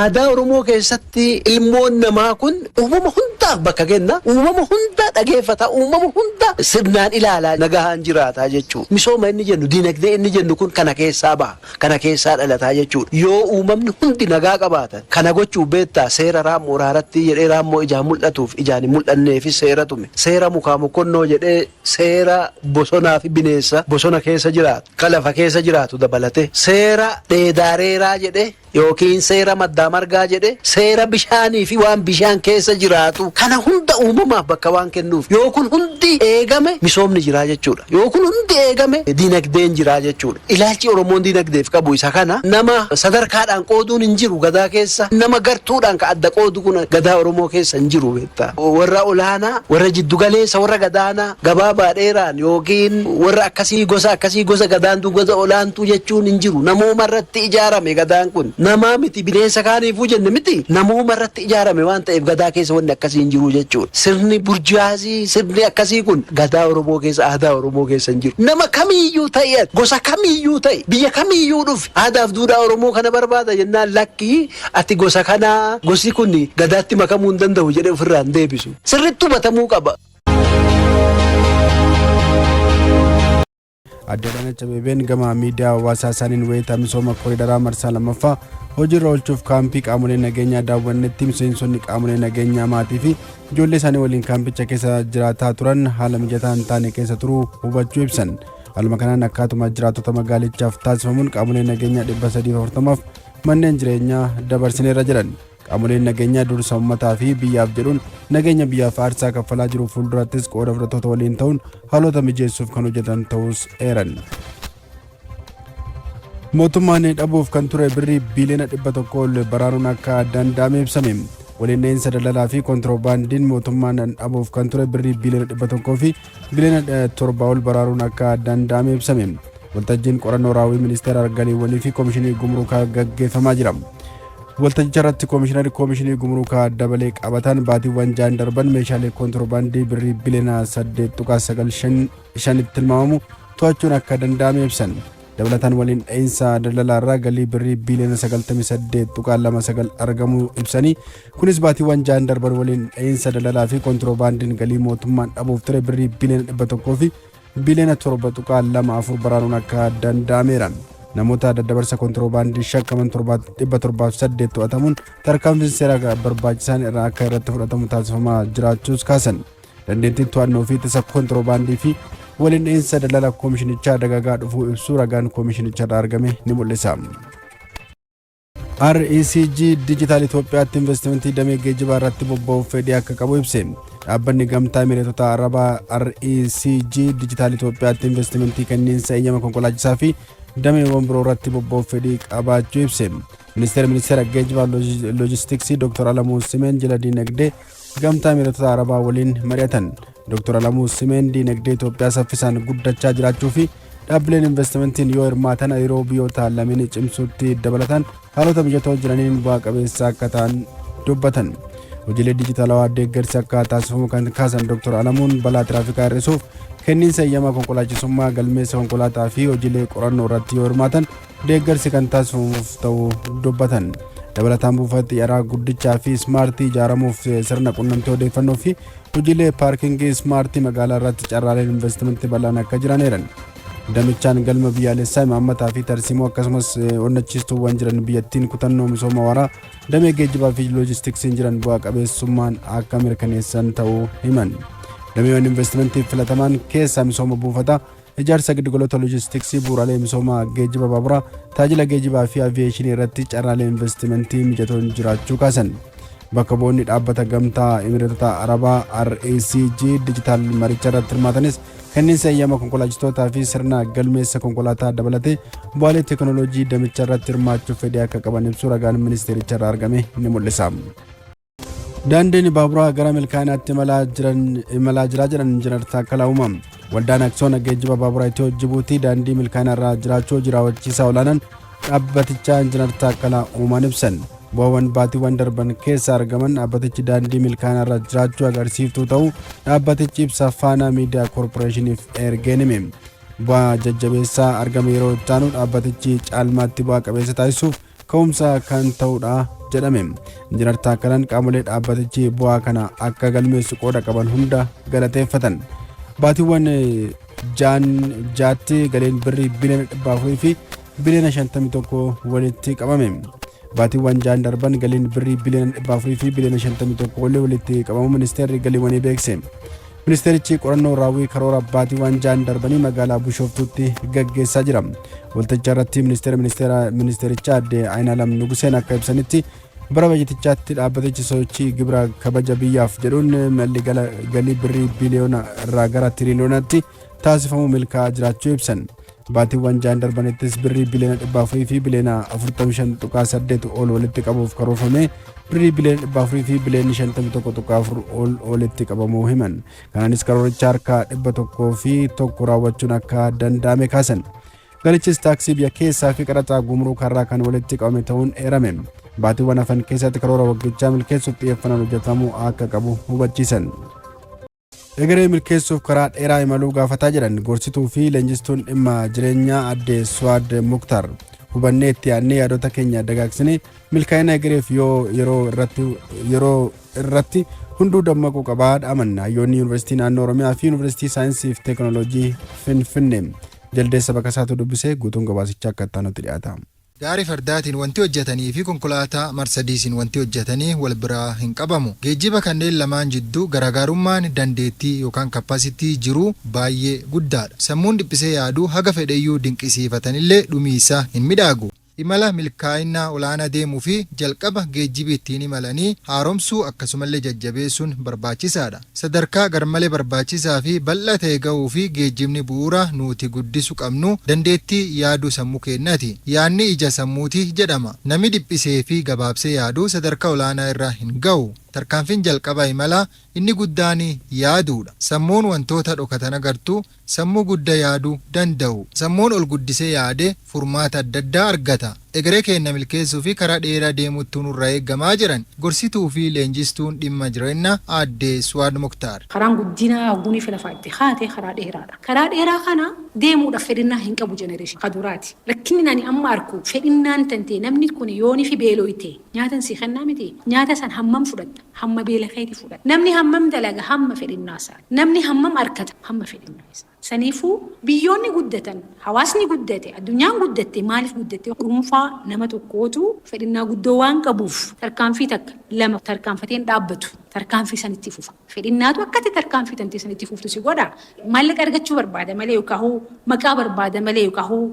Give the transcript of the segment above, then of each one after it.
Aadaa Oromoo keessatti ilmoon namaa kun uumama hundaaf bakka kenna, uumama hunda dhageeffata, uumama hunda sirnaan ilaalaa nagahaan jiraataa jechuudha. Misooma inni jennu, diinagdee inni jennu kun kana keessaa baha, kana keessaa dhalataa jechuudha. Yoo uumamni hundi nagaa qabaatan kana gochuu beektaa seera raammoo raaratti jedhee raammoo ijaan mul'atuuf ijaan hin mul'anneefis seera tume. Seera mukaa mokkonnoo jedhee seera bosonaa fi bineensa bosona keessa jiraatu, ka lafa keessa jiraatu dabalate seera dheedaareeraa jedhee yookiin seera maddaa margaa jedhe seera bishaanii fi waan bishaan keessa jiraatu kana hunda uumamaaf bakka waan kennuuf yoo kun hundi eegame misoomni jiraa jechuudha. Yoo kun hundi eegame dinagdeen jiraa jechuudha. Ilaalchi Oromoon dinagdeef qabu isa kana nama sadarkaadhaan qooduun hin jiru gadaa keessa nama gartuudhaan ka adda qoodu kun gadaa Oromoo keessa hin jiru beektaa. Warra olaanaa, warra jiddugaleessa, warra gadaanaa gabaabaa dheeraan yookiin warra akkasii gosa akkasii gosa gadaantuu gosa olaantuu jechuun hin jiru. Namooma irratti ijaarame gadaan kun. Namaa miti bineensa kaaniifuu jenne miti namooma irratti ijaarame waan ta'eef gadaa keessa wanni akkasii hin jiru jechuudha. Sirni burjaazii sirni akkasii kun gadaa Oromoo keessa aadaa Oromoo keessa hin jiru. Nama kamiiyyuu ta'e gosa kamiiyyuu ta'e biyya kamiiyyuu dhufe aadaaf duudhaa Oromoo kana barbaada jennaan lakkii ati gosa kanaa gosi kun gadaatti makamuu hin danda'u jedhee ofirraa hin deebisu. Sirriitti hubatamuu qaba. Aadde Adaanach Abeebeen gama miidiyaa hawaasaa isaaniin wayita misooma koriidaraa marsaa lammaffaa hojiirra oolchuuf kaampii qaamolee nageenyaa daawwannetti miseensonni qaamolee nageenyaa maatii fi ijoollee isaanii waliin kaampicha keessa jiraataa turan haala mijataa hin taane keessa turuu hubachuu ibsan. Haaluma kanaan akkaatuma jiraattota magaalichaaf taasifamuun qaamolee nageenyaa 340f manneen jireenyaa dabarsineerra jedhan. Qaamoleen nageenyaa dursa uummataa fi biyyaaf jedhuun nageenya biyyaaf aarsaa kaffalaa jiru fuuldurattis qooda fudhattoota waliin ta'uun haalota mijeessuuf kan hojjetan ta'uus eeran. Mootummaan dhabuuf kan ture birrii biiliyoona 100 ol baraaruun akka danda'ame ibsame. Waliin dha'iinsa daldalaa fi kontiroobaandiin mootummaan dhabuuf kan ture birrii biiliyoona 100 fi biiliyoona 7 ol baraaruun akka danda'ame ibsame. Waltajjiin qorannoo raawwii ministeera galiiwwanii fi koomishinii gumrukaa gaggeeffamaa jira. Waltajjicha irratti koomishinarri koomishinii gumrukaa dabalee qabatan baatiiwwan ja'an darban meeshaalee kontiroobaandii birrii biliyoona 8.95 tilmaamamu to'achuun akka danda'ame ibsan. Dabalataan waliin dha'iinsa daldalaa irraa galii birrii biliyoona 98.29 argamuu ibsanii kunis baatiiwwan ja'an darban waliin dha'iinsa daldalaa fi kontiroobaandiin galii mootummaan dhabuuf ture birrii biliyoona 100 fi biliyoona 7.24 baraaruun akka danda'ameera. Namoota daddabarsa kontiroobaandii shakkaman 708 to'atamuun tarkaanfiin seeraa barbaachisaan irraa akka irratti fudhatamu taasifamaa jiraachuus kaasan. Dandeettiin to'annoo fi ittisa kontiroobaandii fi waliin dha'iinsa daldala koomishinichaa dagaagaa dhufuu ibsuu ragaan koomishinicharraa argame ni mul'isa. RECG Digital Itoophiyaatti investimentii damee geejjibaa irratti bobba'uuf fedhii akka qabu ibse. Dhaabbanni Gamtaa Emireetota Arabaa RECG Digital Itoophiyaatti investimentii kenniinsa eeyyama konkolaachisaa fi dameewwan biroo irratti bobba'uuf fedhii qabaachuu ibse. Ministeera Ministeera Geejjibaa Loojistiksii Dr. Alamuu Simeen jila diinagdee Gamtaa Emireetota Arabaa waliin mari'atan. Dr. Alamuu Simeen diinagdee Itoophiyaa saffisaan guddachaa jiraachuu fi dhaabbileen investimentiin yoo hirmaatan hariiroo biyyoota lameenii cimsuutti dabalataan haalota mijatoo jiraniin bu'aa qabeessa akka ta'an dubbatan. Hojiilee dijitaalawaa deeggarsi akka taasifamu kan kaasan Dr. Alamuun balaa tiraafikaa hir'isuuf kenniinsa eeyyamaa konkolaachisummaa galmeessa konkolaataa fi hojiilee qorannoo irratti yoo hirmaatan deeggarsi kan taasifamuuf ta'uu dubbatan. Dabalataan buufata xiyyaaraa guddichaa fi ismaartii ijaaramuuf sirna qunnamtii odeeffannoo fi hojiilee paarkingii ismaartii magaalaa irratti carraaleen investimentii bal'aan akka jiran eeran. Damichaan galma biyyaalessaa imaammataa fi tarsiimoo akkasumas onnachiistuuwwan jiran biyyattiin kutannoo misooma waaraa damee geejjibaa fi loojistiksiin jiran bu'aa qabeessummaan akka mirkaneessan ta'uu himan. Dameewwan investimentiif filataman keessaa misooma buufataa, ijaarsa giddugaloota loojistiksii, bu'uuraalee misoomaa geejjiba baaburaa, tajaajila geejjibaa fi aviyeeshinii irratti carraalee investimentii mijatoon jiraachuu kaasan. Bakka bu'oonni dhaabbata gamtaa Imireetota Arabaa RACG Digital maricha irratti hirmaatanis kenniinsa eeyyama konkolaachistootaa fi sirna galmeessa konkolaataa dabalatee bu'aalee teekinooloojii damicha irratti hirmaachuuf fedhii akka qaban ibsuu ragaan ministeericha irraa argame ni mul'isa. Daandiin baaburaa gara milkaa'inaatti imalaa jiraa jedhan Injinar Taakkalaa Uumaa. Waldaan Aksiyoona Geejjiba Baaburaa Itiyoo Jibuutii daandii milkaa'ina irraa jiraachuu hojii raawwachiisaa olaanaan dhaabbatichaa Injinar Taakkalaa Uumaan ibsan. Bu'aawwan baatiiwwan darban keessa argaman dhaabbatichi daandii milkaa'ina irra jiraachuu agarsiiftuu ta'uu dhaabbatichi ibsa Faanaa Miidiyaa Koorporeeshiniif ergeen hime. Bu'aa jajjabeessaa argame yeroo itti aanu dhaabbatichi caalmaatti bu'aa qabeessa taasisuuf Ka'umsa kan ta'udha jedhame. Injinar Taakkalaan qaamolee dhaabbatichi bu'aa kana akka galmeessu qooda qaban hunda galateeffatan. Baatiiwwan jaan jaatti galiin birrii biliyoona 400 fi biliyoona 51 walitti qabame. Baatiiwwan jaan darban galiin birrii biliyoona 400 fi biliyoona 51 olii walitti qabamu Ministeerri Galiiwwanii beekse. Ministeerichi qorannoo raawwii karoora baatiiwwan jaan darbanii magaalaa Bishooftuutti gaggeessaa jira. Waltajjii irratti ministeera ministeera ministeerichaa Aadde Ayinaalam Nuguseen akka ibsanitti, bara bajetichaatti dhaabbatichi sochii gibira kabaja biyyaaf jedhuun malli galii birrii biliyoona irraa gara tiriiliyoonatti taasifamu milkaa'aa jiraachuu ibsan. Baatiiwwan jaan darbanittis birrii biliyoona 400 fi biliyoona 45.8 ol walitti qabuuf karoorfame birrii biliyoona 400 fi biliyoona 51.4 ol walitti qabamuu himan. Kanaanis karooricha harka 101 raawwachuun akka danda'ame kaasan. Galichis taaksii biyya keessaa fi qaraxaa gumruukaa irraa kan walitti qabame ta'uun eerame. Baatiiwwan hafan keessatti karoora waggichaa milkeessuuf xiyyeeffannaan hojjetamuu akka qabu hubachiisan. Egeree milkeessuuf karaa dheeraa imaluu gaafataa jedhan gorsituu fi leenjistuun dhimma jireenyaa Aadde Suwaad Muktaar. Hubannee itti yaadnee yaadota keenya dagaagsinee milkaa'ina egereef yoo yeroo irratti hunduu dammaquu qabaa dhaaman hayyoonni Yuunivarsiitii Naannoo Oromiyaa fi Yuunivarsiitii Saayinsii fi Teekinooloojii Finfinnee. Jaldeessa Baqasaatu dubbisee, guutuun gabaasichaa akka itti aanutti dhiyaata. Gaarii fardaatiin wanti hojjetanii fi konkolaataa Marsadiisiin wanti hojjetanii wal biraa hin qabamu. Geejjiba kanneen lamaan jidduu garaagarummaan dandeettii yookaan capacity jiru baay'ee guddaadha. Sammuun dhiphisee yaaduu haga fedheyyuu dinqisiifatanillee dhumii isaa hin midhaagu. Imala milkaa'ina olaanaa deemuu fi jalqaba geejjibi ittiin imalanii haaromsuu akkasumallee jajjabeessuun barbaachisaadha. Sadarkaa garmalee barbaachisaa fi bal'aa ta'e ga'uu fi geejjibni bu'uura nuti guddisu qabnu dandeettii yaaduu sammuu keenyaati. Yaadni ija sammuuti jedhama. Namni dhiphisee fi gabaabsee yaaduu sadarkaa olaanaa irra hin ga'u. Tarkaanfiin jalqaba imalaa inni guddaan yaaduudha. Sammuun wantoota dhokatan agartu, sammuu guddaa yaaduu danda'u. Sammuun ol guddisee yaade furmaata adda addaa argata. Egeree keenya milkeessuu fi karaa dheeraa deemuutti nurraa eegamaa jiran gorsituu fi leenjistuun dhimma jireenyaa Aadde Suwaad Muktaar. Karaan guddinaa hogguunii fi lafaa itti haate karaa dheeraadha. Karaa dheeraa kana deemuudhaaf fedhinnaa hin qabu generation kaduraati. Rakkinni ani amma arku fedhinnaan tantee namni kun yoonii fi beeloyte nyaatan si kennaa miti. Nyaata san hammam fudhatta? Hamma beela keeti fudhatta. Namni hammam dalaga? Hamma fedhinnaa isaa. Namni hammam arkata? Hamma fedhinnaa isaa. Saniifuu biyyoonni guddatan, hawaasni guddate, addunyaan guddatte maaliif guddatte? Dhuunfaa nama tokkootu fedhinnaa guddoo waan qabuuf tarkaanfii takka lama tarkaanfateen dhaabbatu, tarkaanfii sanitti fufa. Fedhinnaatu akkatti tarkaanfii tantee sanitti fuftu si godha. Maallaqa argachuu barbaada malee, yookaan maqaa barbaada malee, yookaan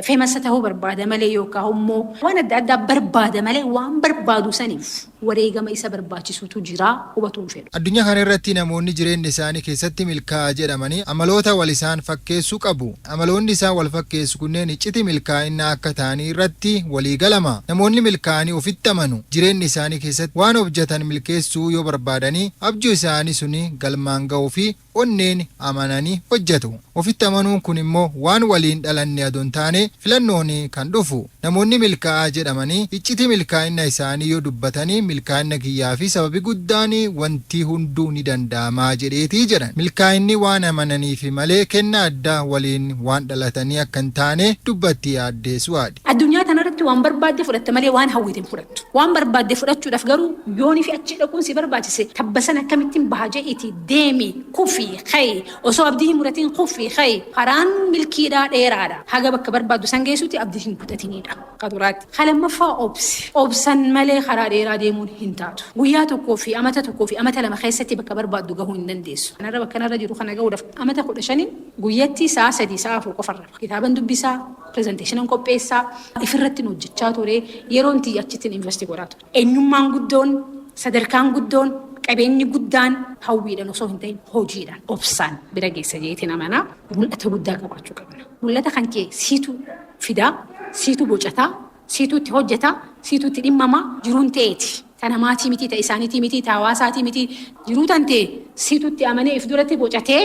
famous ta'uu barbaada malee, yookaan immoo waan adda addaa barbaada malee, waan barbaadu saniif wareegama isa barbaachisutu jira hubatuun fedhu. Addunyaa kana irratti namoonni jireenya isaanii keessatti milkaa'aa jedhamanii amaloota wal isaan fakkeessuu qabu. Amaloonni isaan wal fakkeessu kunneen iccitii milkaa'inaa akka ta'anii irratti walii galama. Namoonni milkaa'anii ofitti amanu. Jireenya isaanii keessatti waan hojjetan milkeessuu yoo barbaadanii abjuu isaanii suni galmaan ga'uu fi onneen amananii hojjetu. Ofitti amanuun kun immoo waan waliin dhalanne adoo hin taane filannoon kan dhufu. Namoonni milkaa'aa jedhamanii iccitii milkaa'ina isaanii yoo dubbatanii, milkaa'ina kiyyaa fi sababi guddaan wanti hunduu ni danda'amaa jedheetii jedhan. Milkaa'inni waan amananiif malee kennaa addaa waliin waan dhalatanii akka hin taane dubbatti Aadde Suwaadi. Addunyaa kanarratti waan barbaadde fudhatta malee waan hawwite hin fudhattu. Waan barbaadde fudhachuudhaaf garuu yoonii fi achi dhaquun si barbaachise, tabba sana akkamittiin baha je'iti deemi, kufii ka'i, osoo abdii hin muratiin kufii ka'i. Karaan milkiidhaa dheeraadha. Haga bakka barbaaddu san geessutti abdii hin kutatinidha. Kaduraatti. Ka lammaffaa obsi. Obsan malee karaa dheeraa deemuun hin taatu. Guyyaa tokkoo fi amata tokkoo fi amata lama keessatti bakka barbaaddu gahuu hin dandeessu. Kanarra bakka kanarra jiru kana gahuudhaaf amata 15n guyyatti sa'a 3, sa'a 4 qofarra. Kitaaban dubbisaa, presentationan qopheessaa, ifirratti hojjechaa ture, yeroon tiyya achittiin invest godhaa ture. Eenyummaan guddoon, sadarkaan guddoon, qabeenyi guddaan hawwiidhaan osoo hin ta'in hojiidhaan, obsaan bira geessa jeetiin amanaa. Mul'ata guddaa qabaachuu qabna. Mul'ata kan kee siitu fidaa, siitu bocataa, siitu itti hojjetaa, siitu itti dhimmamaa jiruun ta'eeti. Ta namaatii miti, ta isaaniitii miti, ta hawaasaatii miti, jiruu tan ta'e siitu itti amanee if duratti bocatee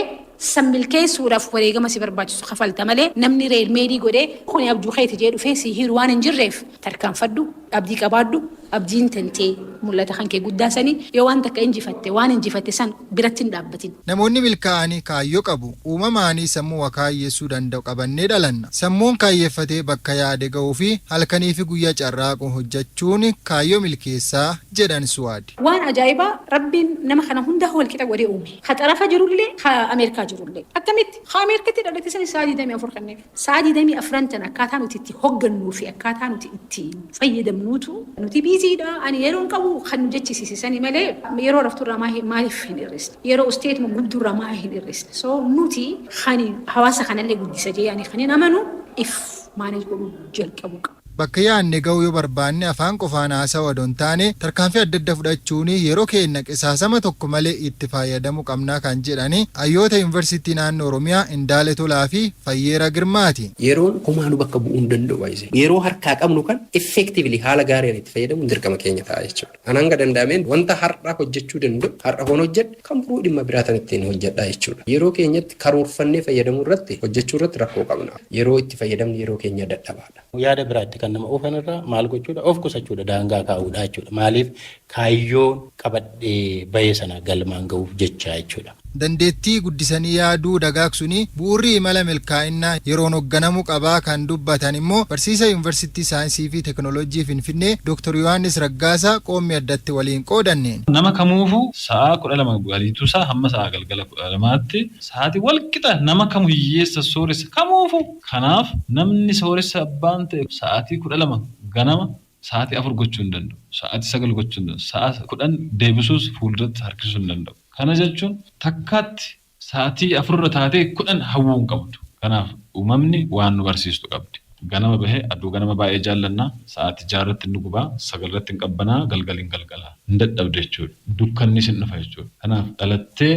san milkeessuudhaaf wareegama si barbaachisu kafalta malee namni ready-made godhee kuni abjuu keeti jee dhufee si hiiru waan hin jirreef, tarkaanfadhu, abdii qabaadhu, abdiin tantee Mul'ata kan kee guddaa sanii yoo waan takka injifatte, waan injifatte san biratti hin dhaabbatin. Namoonni milkaa'anii kaayyoo qabu. Uumamaanii sammuu waa kaayyeessuu danda'u qabannee dhalanna. Sammuun kaayyeeffatee bakka yaade ga'uu fi halkanii fi guyyaa carraaquu hojjechuun kaayyoo milkeessaa jedhan Suwaad. Waan ajaa'ibaa, Rabbiin nama kana hunda wal qixa godhee uume. Ka xarafa jirullee, ka Ameerikaa jirullee. Akkamitti? Ka Ameerikatti dhalate sanis sa'a 24 kenneef. Sa'a 24 tan akkaataa nuti itti hoggannuu fi akkaataa nuti itti fayyadamnuutu nuti busydha. Ani yeroo qabu kan nu jechisiise sani malee, yeroo rafturraa maaliif hin hir'isne? Yeroo usteetuma gubdurraa maa hin hir'isne? So nuti kan hawaasa kanallee guddisa jee ani kan hin amanu if manage godhuu jalqabuu qaba. Bakka yaadne ga'uu yoo barbaanne, afaan qofaan haasawaa odoo hin taane tarkaanfii adda addaa fudhachuun yeroo keenya qisaasama tokko malee itti fayyadamuu qabnaa kan jedhani hayyoota Yuunivarsiitii Naannoo Oromiyaa Indaale Tolaa fi Fayyeera Girmaati. Yeroon homaanuu bakka bu'uu hin danda'u baay'isee. Yeroo harkaa qabnu kan effectively, haala gaariin itti fayyadamuun dirqama keenya ta'a jechuudha. An hanga danda'ameen wanta har'a hojjechuu danda'u har'a hoon hojjedhe, kan biroo dhimma biraa tan ittiin hojjedha jechuudha. Yeroo keenyatti karoorfannee fayyadamuu irratti, hojjechuu irratti rakkoo qabna. Yeroo itti fayyadamni yeroo keenya dadhabaadha. Yaada biraatti kan nama oofan irraa maal gochuudha? Of qusachuudha, daangaa kaa'uudha jechuudha. Maaliif? Kaayyoon qabadhee bahee sana galmaan ga'uuf jecha jechuudha. Dandeettii guddisanii yaaduu dagaagsuun bu'uurri imala milkaa'inaa yeroon hoogganamuu qabaa kan dubbatan immoo barsiisa Yuunivarsiitii Saayinsii fi Teekinooloojii Finfinnee Dr. Yohaannis Raggaasaa qoommi addatti waliin qoodanneen. Nama kamuufuu sa'a 12 bariituusaa hamma sa'a galgala 12tti sa'aatii walqixa nama kamu, hiyyeessa sooressa kamuufuu. Kanaaf namni sooressa abbaan ta'e sa'aatii 12 ganama sa'aatii 4 gochuu hin danda'u. Sa'aatii 9 gochuu hin danda'u. Sa'a 10 deebisuus fuulduratti harkisuu hin danda'u. Kana jechuun takkaatti sa'aatii 4rra taatee 10 hawwuu hin qabdu. Kanaaf uumamni waan nu barsiistu qabdi. Ganama bahee aduu ganama baay'ee jaallannaa, sa'aatii 6rratti inni gubaa, 9rratti hin qabbanaa, galgal hin galgalaa. Hin dadhabde jechuudha. Dukkannis hin dhufa jechuudha. Kanaaf dhalattee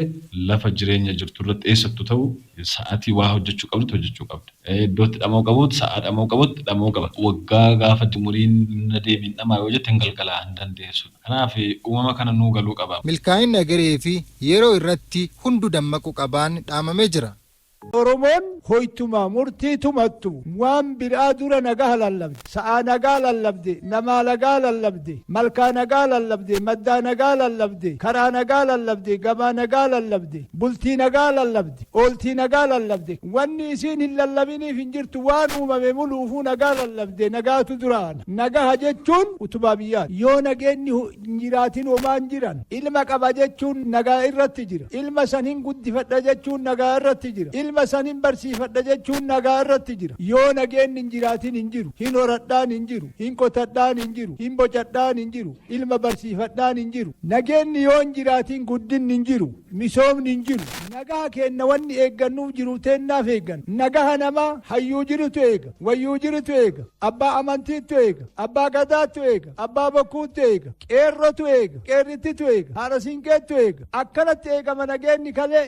lafa jireenya jirtu irratti eessattu ta'u sa'aatii waa hojjechuu qabdutti hojjechuu qabda. Iddootti dhama'uu qabutti, sa'aa dhama'uu qabutti dhama'uu qaba. Waggaa gaafa umuriin na deebiin dhamaa yoo jette, hin galgalaa, hin dandeessu. Kanaaf uumama kana nuu galuu qaba. Milkaa'inni agaree fi yeroo irratti hundu dammaquu qabaan dhaamamee jira. Oromoon hoytuma murtii tumattu waan biraa dura nagaa lallabde, sa'aa nagaa lallabde, namaa nagaa lallabde, malkaa nagaa lallabde, maddaa nagaa lallabde, karaa nagaa lallabde, gabaa nagaa lallabde, bultii nagaa lallabde, ooltii nagaa lallabde. Wanni isiin hin lallabiniif hin jirtu. Waan uumame muluufuu nagaa lallabde. Nagaatu duraana. Nagaha jechuun utubaa biyyaati. Yoo nageenyi hin jiraatin homaan jiran. Ilma qaba jechuun nagaa irratti jira. Ilma san hin guddifadha jechuun nagaa irratti jira. Ilma san hin barsiifadha jechuun nagaa irratti jira. Yoo nageenyi hin jiraatin hin jiru. Hin horadhaan hin jiru, hin qotadhaan hin jiru, hin bocadhaan hin jiru, ilma barsiifadhaan hin jiru. Nageenyi yoo hin jiraatin guddinni hin jiru, misoomni hin jiru. Nagaa kenna wanni eeggannuuf jiru teennaaf eeggan. Nagaha namaa hayyuu jirutu eega, wayyuu jirutu eega, abbaa amantiitu eega, abbaa gadaatu eega, abbaa bokkuutu eega, qeerrotu eega, qeerrittitu eega, haadha siinqeetu eega. Akkanatti eegama nageenyi kalee.